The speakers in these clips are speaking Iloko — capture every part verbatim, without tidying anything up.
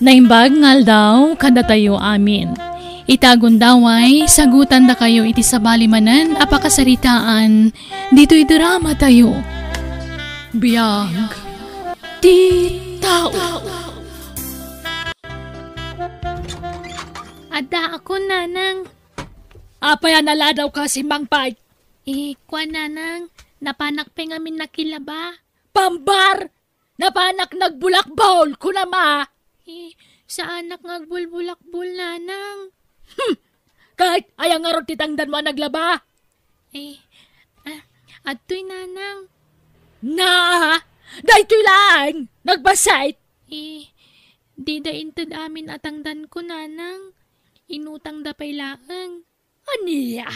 Naimbag nga aldaw kadatayo amin. Ita gundaway, sagutandakayo iti sabali manen a pakasaritaan ditoy dramatayo. Biag ti tao. Adda ako, nanang. Apay a naladawka, Simmangpet? Eh, kuan, nanang, napanak pay ngamin nakilaba. Pambar! Napanak nagbulakbol, kunam a! Eh, saanak nga agbulbulakbol, nanang. Hmm! Ket aya ngarud ti tangdanmo a naglaba? Eh, ah, adtoy, nanang. Na! Daytoy laeng! Nagbassit! Eh, dida inted amin a tangdanko, nanang. Inutangda pay laeng. Ania?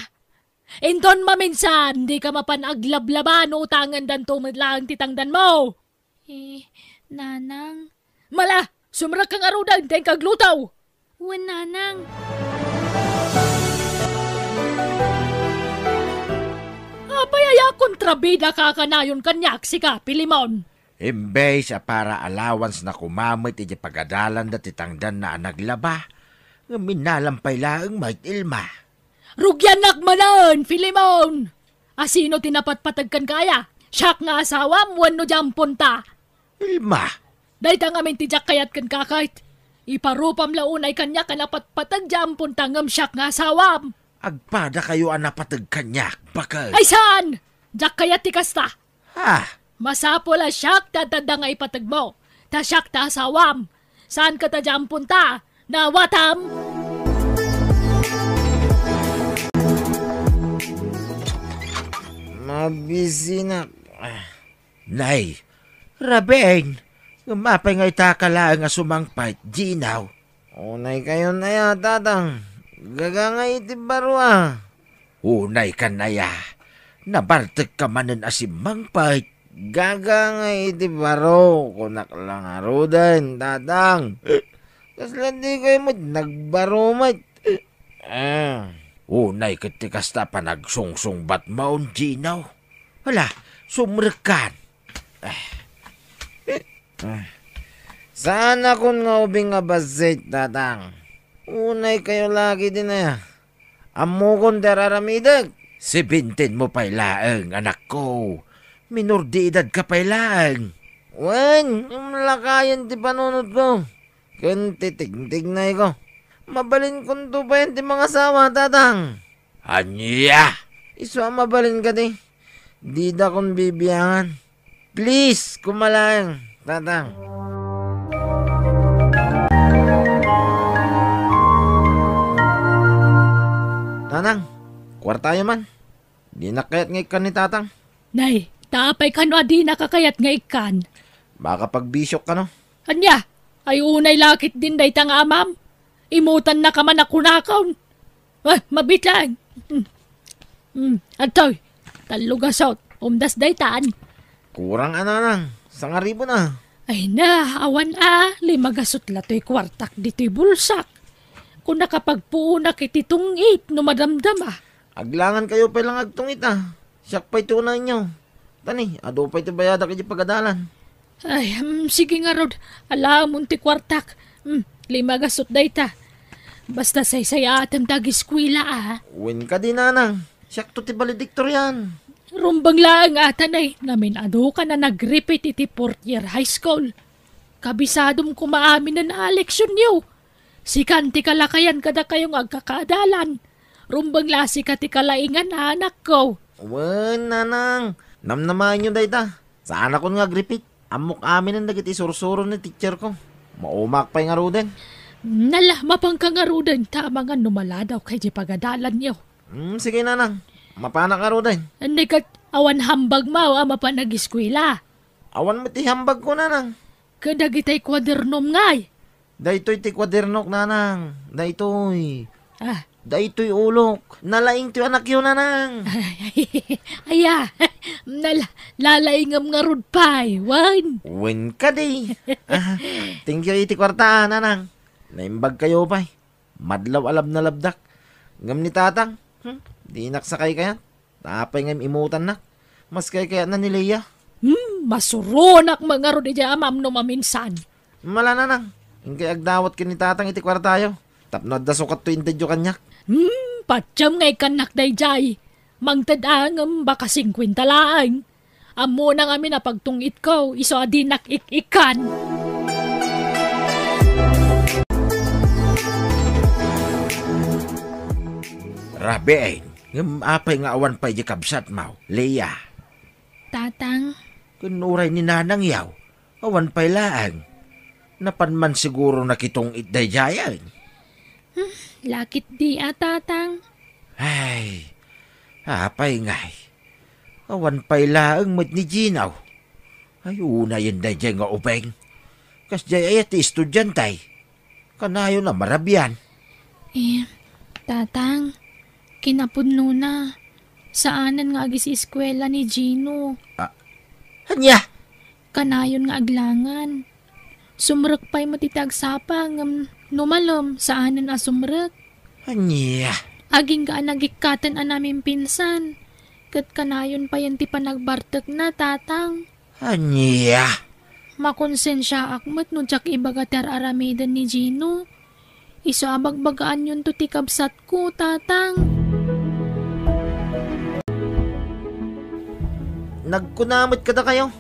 Inton maminsan, dika mapan aglablaba no utangendanto met laeng ti tangdanmo. Eh, nanang. Mala, sumrekka ngaruden ta inka agluto. Wen, nanang. Apay aya kontrabidaka a kanayon kaniak, sika, Filemon? Imbes a para allowance na koma met iti pagadalanda ti tangdanna a naglaba, ngem innalam pay laeng met, Ilma. Rugiannak manen, Filemon! A sino ti napatpateg kenka aya? Siak nga asawam wenno diak ammonta? Ilma! Dayta ngamin ti diak kayat kenka ket. Iparupam la unay kaniak a napatpateg diak ammonta ngem siak nga asawam. Agpadakayo a napateg kaniak, baket. Ay saan! Diak kayat ti kasta. Ha? Masapul a siak ti adda nga ipategmo, ta siak ti asawam. Saan ket a diak ammonta, nawatam? Mabisinak. Nay, Raben, ngem apay nga ita ka laeng a sumangpet, Ginaw? Unay kayon aya, Tatang. Gaga nga iti baro a. Unay kan aya. Nabartek ka manen a simmangpet. Gaga nga iti baro, kunak la ngaruden, Tatang. Kasla di kayo met nagbaro met. Ah. Unay ket ti kasta panagsungsungbatmon, Ginaw. Hala, sumrekkan. Ah. Ah. Saanakon nga ubing a bassit, Tatang. Unay kayo lagi din aya. Ammokon ti araramidek. Seventeen mo pay laeng, anakko. Minor de edad ka pay laeng. Wen, imlakayen ti panunotko. Ken ti tigtignayko. Mabalinkonto payen ti mangasawa, Tatang. Ania? Isu a mabalin kadi. Didakon bibiangan. Please, koma laeng, Tatang. Nanang, kuartayo man. Dinak kayat nga ikkan ni Tatang. Nay, ta apay kano a dinaka kayat nga ikkan? Makapagbisiok kano. Ania? Ay unay lakit din dayta nga amam? Imutannaka man a kunakon. Ah, mabitan. Hmm. Hmm. Adtoy, tallo gasut. Umdas daytan. Kurang a, Nanang. Sangaribu na. Ay na, awan a. Lima gasut la toy kuartak ditoy bulsak. Kung nakapagpuonak iti tungit no madamdama. Aglangan kayo pay lang agtungit a. Siak pay ti unaenyo. Tani, adu pay ti bayadak iti pagadalan. Ay, mm, sige ngarud. Alaamon ti kuartak. Mm, lima gasut dayta. Basta saysayaatem ti agiskuela a. Wen kadi, Nanang. Siakto ti valedictorian. Rumbeng laeng a, Tanay. Ngamin adu ka na nag-repeat iti fourth year high school. Kabisadom koma aminen a leksionyo. Sikan ti kalakayan kadakayo nga agkakaadalan. Rumbeng la sika ti kalaingan a anakko. Wen, Nanang, namnamaenyo dayta. Saanakon nga agripit. Ammok aminen dagiti sursuro ni teacherko. Maumaak pay ngaruden. Nala, mapanka ngaruden ta amangan no maladawka idiay pagadalanyo. Hmm, sige, Nanang. Mapanak ngaruden. Andi ket awan hambagmo a mapan agiskuela? Awan met ti hambagko, Nanang. Ket dagitay kuadernom ngay? Daytoy ti kuadernok, Nanang. Daytoy. Ah. Daytoy ulok. Nalaing ti anakyo, Nanang. Aya, nala-, lalaingem ngarud pay, wen? Wen kadi. Ah, thank you iti kuarta, Nanang. Naimbag kayo pay. Madlaw a labnalabdak. Ngem ni Tatang, hmm, dinak sakay kayat. Apay nga im-imutannak? Mas kaykayatna ni Lea. Hmm, masuronak met ngarud idiay amam no maminsan. Mala, Nanang. Inkay agdawat ken ni Tatang iti kuartayo. Tapno adda sukatto intedyo kaniak. Hmm, patiem nga ikkannak daydiay. Mangted a ngem baka singkuenta laeng. Ammona ngamin a pagtung-itko, isu a dinak ik-ikkan. Rabiin, ngem apay nga awan pay di kabsatmo, Leia? Tatang. Ken uray ni Nanang yaw, awan pay laeng. Napan man siguro nakitung-it daydiayen. Hmm, lakit di a, Tatang. Ay, apay ngay? Awan pay laeng met ni Gino. Ay, unayen daydiay nga ubing. Kasdiay aya ti estudiante. Kanayon a marabian. Eh, Tatang, kinapudnona, saanen nga agis-eskuela ni Gino. Ah, ania? Kanayon nga aglangan. Sumrek pay met iti agsapa ngem no malem, saanen a sumrek. Ania? Agingga a nagikkaten a namimpinsan. Ket kanayon payen ti panagbartekna, Tatang. Ania? Makonsensiaak met no diak ibaga ti ar-aramiden ni Gino. Isu a bagbagaanyonto ti kabsatko, Tatang. Nagkuna met kadakayo?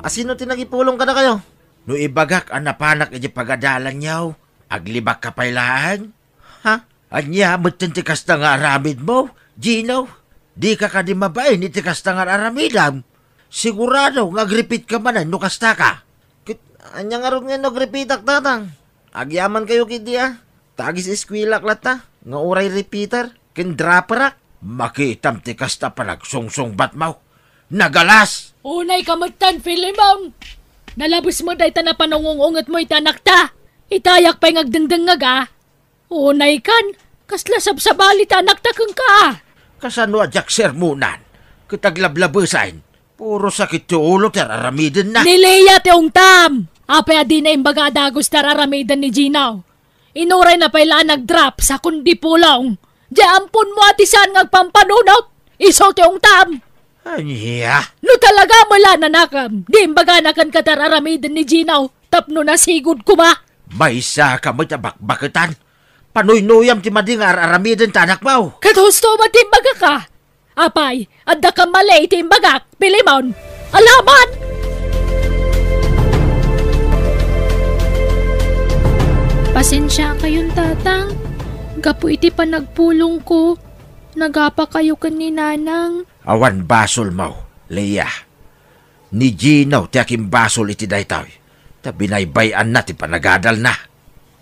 Asino ti nangipulong kadakayo? No ibagak a napanak iti pagadalanyo, aglibakka pay laeng? Ha? Ania metten ti kasta nga aramidmo, Gino? Dika kadi mabain iti kasta nga aramidem? Sigurado nga agrepeatka manen no kasta ka. Ket ania ngarud nga no agrepeatak, Tatang? Agyamankayo ketdi a. Ta agis-eskuelak latta, nga uray repeater, ken dropperak. Makitam ti kasta panagsungsungbatmo. Nagalas! Unayka metten, Filemon! Nalabes met dayta napanungung-ungetmo iti anakta. Itayak pay nga agdengdengngeg a. Unaykan, kasla sabsabali ti anakta kenka a. Kasano a diak sermonan? Ket aglablabesen. Puro sakit ti ulo ti ar-aramidenna. Ni Leia ti ungtam! Apay a dina imbaga a dagus ti ar-aramiden ni Gino? Inurayna pay la a nagdrop sa kundi pulong. Diay amponmo a ti saan nga agpampanunot, isu ti ungtam. Ania? No talaga a mala, nanakem, di imbagana kenka ti ar-aramiden ni Gino tapno nasigud koma. Maysaka met a bakbaketan. Panuynuyam ti madi nga ar-aramiden ti anakmo. Ket husto met ti imbagak a. Apay, adda kamali iti imbagak, Filemon? Alaman! Pasensiakayon, Tatang. Gapu iti panagpulongko, nagapakayo ken ni Nanang. Awan basolmo, Leia. Ni Gino ti akimbasol iti daytoy, ta binaybay-anna ti panagadalna.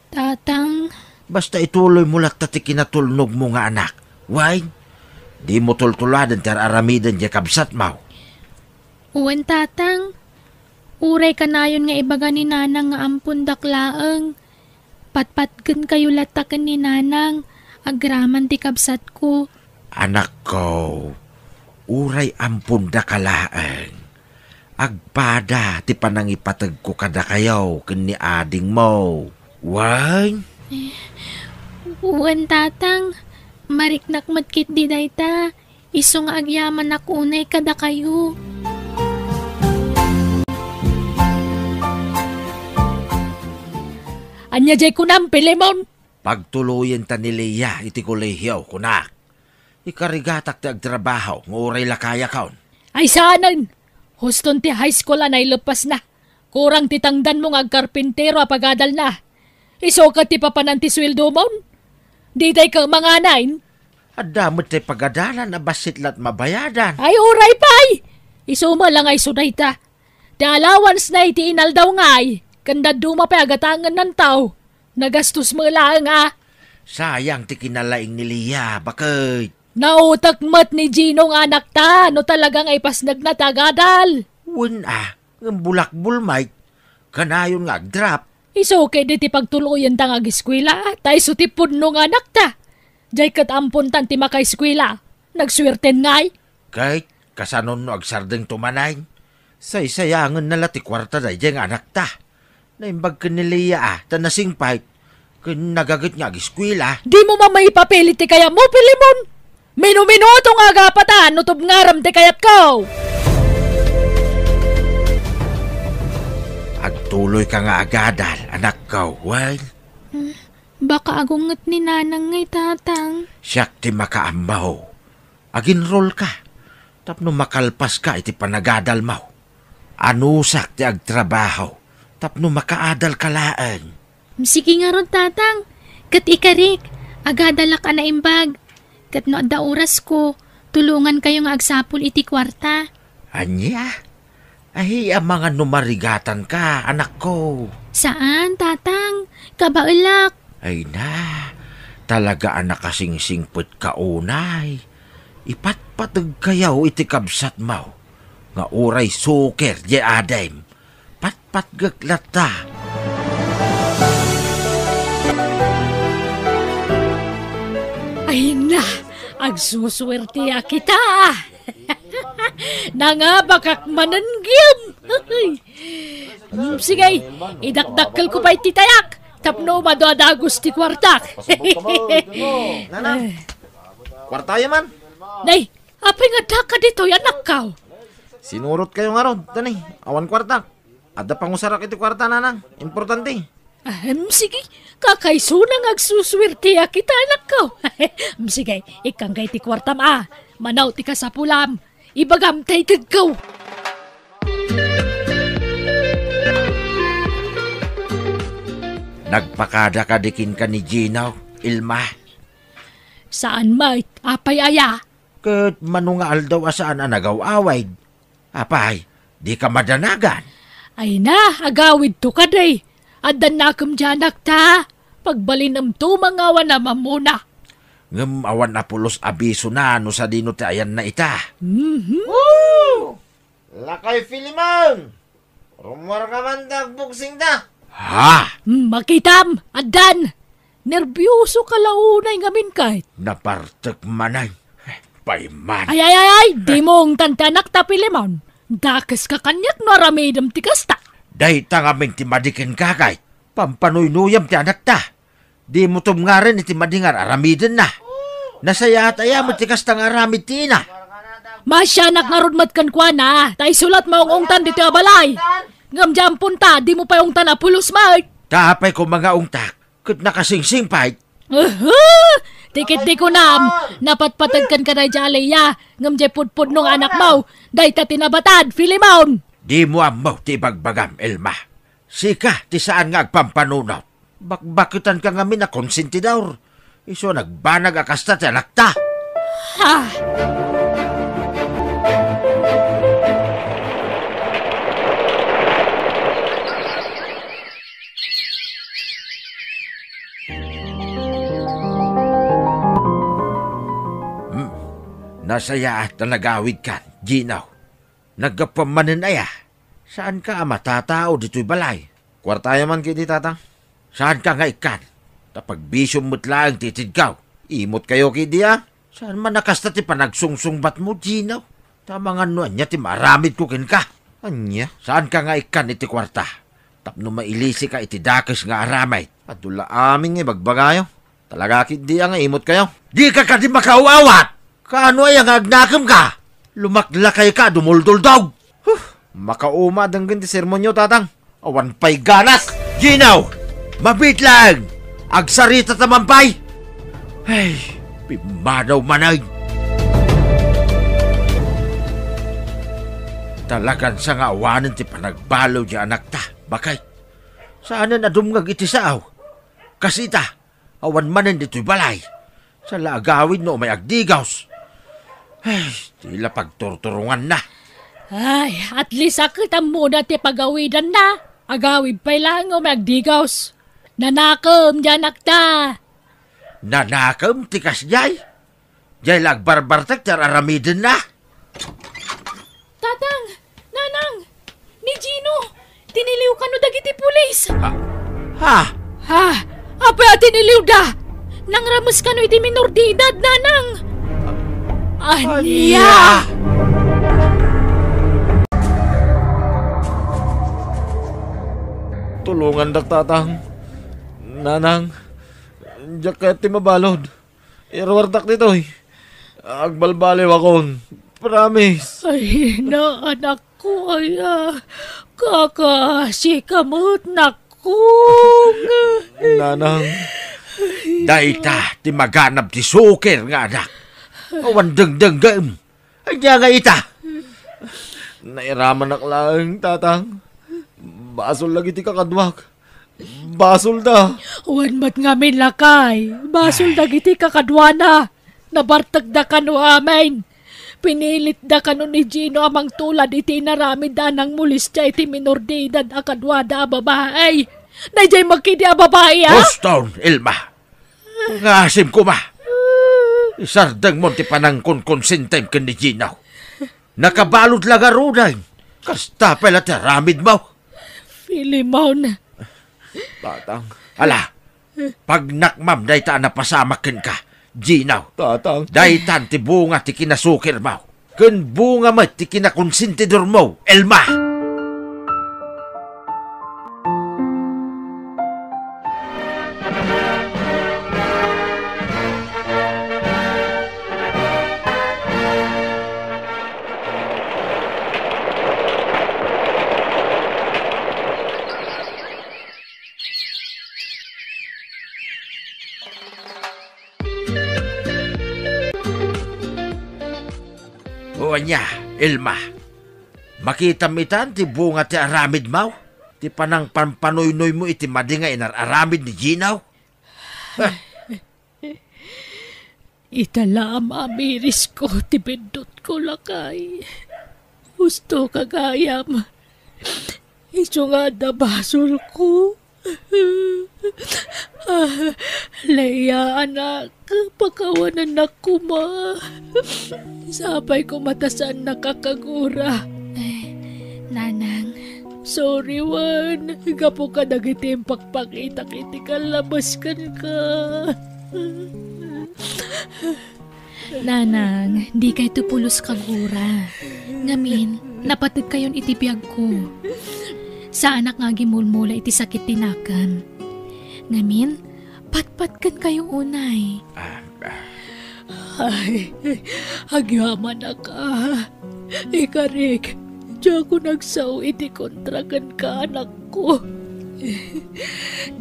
Tatang. Basta ituloymo latta ti kinatulnogmo nga anak. Wen, dimo tultuladen ti ar-aramiden diay kabsatmo. Wen, Tatang. Uray kanayon nga ibaga ni Nanang nga ampondak laeng, patpatgenkayo latta ken ni Nanang, agraman ti kabsatko. Anakko, uray ampondaka laeng, agpada ti panangipategko kadakayo ken ni adingmo. Wen? Eh, wen, Tatang. Mariknak met ketdi dayta. Isu nga agyamanak unay kadakayo. Ania diay kunam, Filemon? Pagtuloyenta ni Leia iti kolehio, kunak. Ikarigatak ti agtrabaho nga uray la kayakon. Ay, saanen! Huston ti high school a naileppasna. Kurang ti tangdanmo nga agkarpintero a pagadalna. Isu ket ti papanan ti sueldomon? Ditay ket manganay? Adda met ti pagadalan a bassit la't mabayadan. Ay, uray pay! Isu met la nga isu dayta. Ti allowance-na iti inaldaw ngay, ken dadduma pay a gatangennanto. Nagastos met laeng a. Sayang ti kinalaing ni Leia, baket. Nautek met ni Gino nga anakta no talaga nga ipasnegna ti agadal. Wen a, ngem bulakbol met. Kanayon nga agdrap. Isu ketdi ti pagtuloyenta nga ageskuela, ta isu ti pudno nga anakta. Diay ket ampontan ti makaeskuela. Nagsuerten ngay. Ket kasano no agsardengto manen? Saysayangenna la ti kuarta daydiay nga anakta. Naimbag ken ni Leia a ta nasingpet ken nagaget nga ageskuela. Dimo man maipapili ti kayatmo, Filemon! Minuminuto nga agapatan no tubngarem ti kayatko! Ag- Tuloyka nga agadal, anakko, wen? Hmm, baka agunget ni Nanang ngay, Tatang. Siak ti makaammo. Aginrolka, tapno makalpaska iti panagadalmo. Anusak ti agtrabaho, tapno makaadalka laeng. Sige ngarud, Tatang. Ket ikarik, agadalak a naimbag. Ket no adda orasko, tulongankayo nga agsapul iti kuarta. Ania? Ay, amangan no marigatanka, anakko. Saan, Tatang. Kabaelak. Ay na, talaga a nakasingsingpetka unay. Ipatpategkayo iti kabsatmo nga uray suker diay adim. Patpatgek latta. Ay na, agsusuertiak ita. Nangabakak manen gayam. Mm, sige, idakdakkelko pay ti tayak tapno madu a dagus ti kuartak. Nanang, kuartayo man. Nay, apay nga addaka ditoy, anakko? Sinurotkayo ngarud, tani, awan kuartak. Adda pangusarak iti kuarta, Nanang. Importante. Ahem, sige. Kakaisuna nga agsusuertiak ita, anakko. Em, sige, ikkanka iti kuartam a. Manaw ti kasapulam. Ibagam ta itedko. Nagpakada kadi kenka ni Gino, Ilma? Saan met, apay aya? Ket mano nga aldaw a saan a nagaw-awid? Apay, dika madanagan? Ay na, agawidto kadi. Addan nakem diay anakta. Pagbalinenmto mangawan a mamuna. Ngem awan a pulos a bisona no sadino ti ayanna ita. Mhm. Lakay Filemon! Rummuarka man ta agbuksingta. Ha? Hmm, makitam, addan. Nerbiosoka la unay ngamin ket. Napartek manen. Payman. Ay, ay, ay, ay, dimo ungtan ti anakta, Filemon. Dakeska kaniak no aramidem ti kasta. Dayta ngamin ti madi kenka ket. Pampanuynuyam ti anakta. Dimo tumngaren iti madi nga ar-aramidenna. Nasayaat aya met ti kasta nga aramid ti ina. Maasianak ngarud met kenkuana, ta isu la't maung-ungtan ditoy a balay. Ngem diay amponta, dimo pay ungtan a pulos met. Ta apay koma nga ungtak, ket nakasingsing pay. Uhu! Ti ket di kunam, napatpateg kenka daydiay a Leia, ngem diay pudpudno nga anakmo, dayta ti nabatad, Filemon! Dimo ammo ti ibagbagam, Ilma. Sika ti saan nga agpampanunot. Bakbaketanka ngamin a konsentidor. Isu a nagbanag a kasta ti anakta. Ha! Hmm. Nasayaat a nagawidkan, Gino. Naggapuam manen aya? Saanka a matatao ditoy balay? Kuartayo man ketdi, Tatang. Saanka nga ikkan? Ta pagbisiom met laeng ti itedko. Imotkayo ketdi a. Saan man a kasta ti panagsungsungbatmo, Gino? Ta amangan no ania ti maaramidko kenka. Ania? Saanka nga ikkan iti kuarta? Tapno mailisika iti dakes nga aramid. Adu la amin nga ibagbagayo. Talaga ketdi a nga imotkayo. Dika kadi makaaw-awat! Kaano aya nga agnakemka? Lumaklakayka a dumulduldog! Huh! Makauma a denggen ti sermonyo, Tatang. Awan pay ganas! Gino! Mabiit laeng! Agsarita ta man pay! Ay, pimmanaw manen! Talagan sa nga awanen ti panagbaliw diay anakta, baket. Saanen a dumngeg iti sao. Kasita, awan manen ditoy balay. Sa la agawid no umay agdigos. Ay, ti la pagturturonganna. Ay, at least a ket ammona ti pagawidanna. Agawid pay laeng no umay agdigos. Nanakem diay anakta. Nanakem ti kasdiay? Diay la agbarbartek ti ar-aramidenna. Tatang! Nanang! Ni Gino! Tiniliw kano dagiti pulis! Ha? Ha? Ha? Apay a tiniliwda? Nangrames kano iti minor de edad, Nanang! Ania? Ania? Tulongandak, Tatang. Nanang, diak kayat ti mabalud. Iruartak ditoy. Agbalbaliwakon. Promise. Ay, na, anak Kuya, kaka, sika met, nakong. Nanang. Dayta ti maganab ti sukir nga anak. Awan dengdenggem. Ania nga ita? Nairamanak laeng, Tatang. Basol dagiti kakaduak. Basolda. Wen met ngamin, lakay. Basol dagiti kakaduana. Nabartekda kano amin. Pinilitda kano ni Gino a mangtulad iti inaramidda a nangmolestia iti minor de edad a kaduada a babai. Daydiay met ketdi a babai, a? Huston, Elma. Ngasim koma. Isardengmo ti panangkonkonsentem ken ni Gino. Nakabalud la ngaruden. Kasta pay la ti aramidmo. Filemon. Tatang. Ala, pagnakmam dayta a napasamak kenka, Gino. Tatang. Daytan ti bunga ti kinasukirmo. Ken bunga met ti kinakonsentidormo, Elma. O ania, Elma? Makitam itan ti bunga ti aramidmo? Ti panangpanpanoynoymo iti madi nga inar-aramid ni Gino? Ita la a mamirisko ti biddutko, lakay. Husto ka gayam. Isu nga adda basolko. Ah, Leia, anak, pakawanennak koma. Sapay koma ta saannak a kagura. Eh, Nanang. Sorry, wen. Gapu kadagiti impakpakitak iti kallabes kenka. Nanang, dikayto pulos kagura. Ngamin, napategkayon iti biagko. Saanak nga agimulmula iti sakit ti nakem. Ngamin, patpatkenkayo unay. Ah, ah. Ay, agyamanak a. Ikarik, diakon agsao iti kontra kenka, anakko.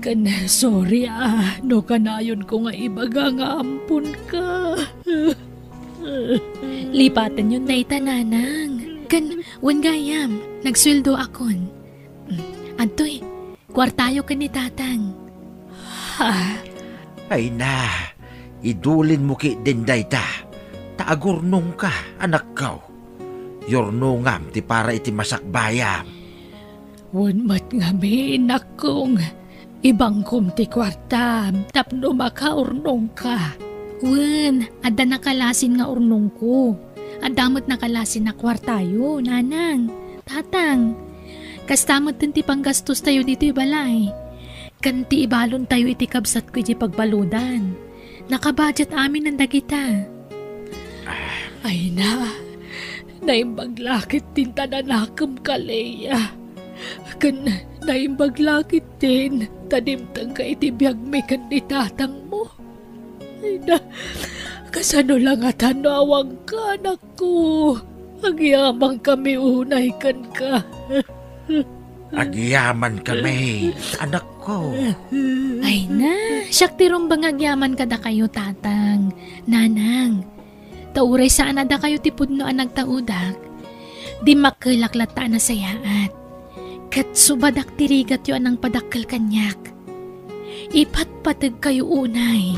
Ken sorry a, no kanayonko nga ibaga nga amponka. Lipatenyon dayta, Nanang. Ken, wen gayam, nagsueldoakon. Mm, adtoy, kuartayo ken ni Tatang. Ha? Ay na, idulinmo ketdin dayta, ta agurnongka, anakko. Yurnongam ti para iti masakbayam. Wen met ngamin, nakong, ibangkom ti kuartam tapno makaurnongka. Wen, adda nakalasin nga urnongko. Adda met nakalasin a kuartayo, Nanang, Tatang. Kasta metten ti panggastostayo ditoy balay. Ken ti ibalontayo iti kabsatko idiay pagbaludan. Nakabudget aminen dagita. Ay na, naimbag la ketdin ta nanakemka, Leia. Ken naimbag la ketdin ta dimtengka iti biagmi ken ni tatangmo. Ay na, kasano la ngata no awanka, anakko? Agyamankami unay kenka. Agyamankami, anakko. Ay na, siak ti rumbeng nga agyaman kadakayo, Tatang, Nanang. Ta uray saan a dakayo ti pudno a nagtaudak, dimmakkelak latta a nasayaat. Ket subadak ti rigatyo a nangpadakkel kaniak. Ipatpategkayo unay.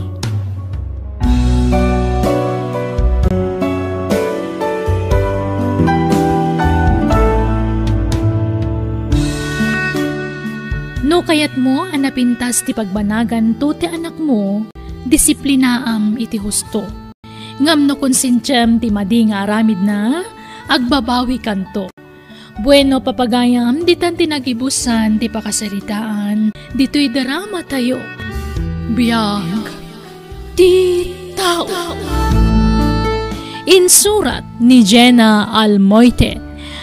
No kayatmo a napintas ti pagbanaganto ti anakmo, disiplinaam iti husto. Ngem no konsentiam ti madi nga aramidna, agbabawikanto. Bueno, papagayam, ditan ti nagibusan ti pakasaritaan ditoy dramatayo. Biag ti tao. Insurat ni Jenna Almoite.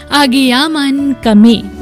Agyamankami.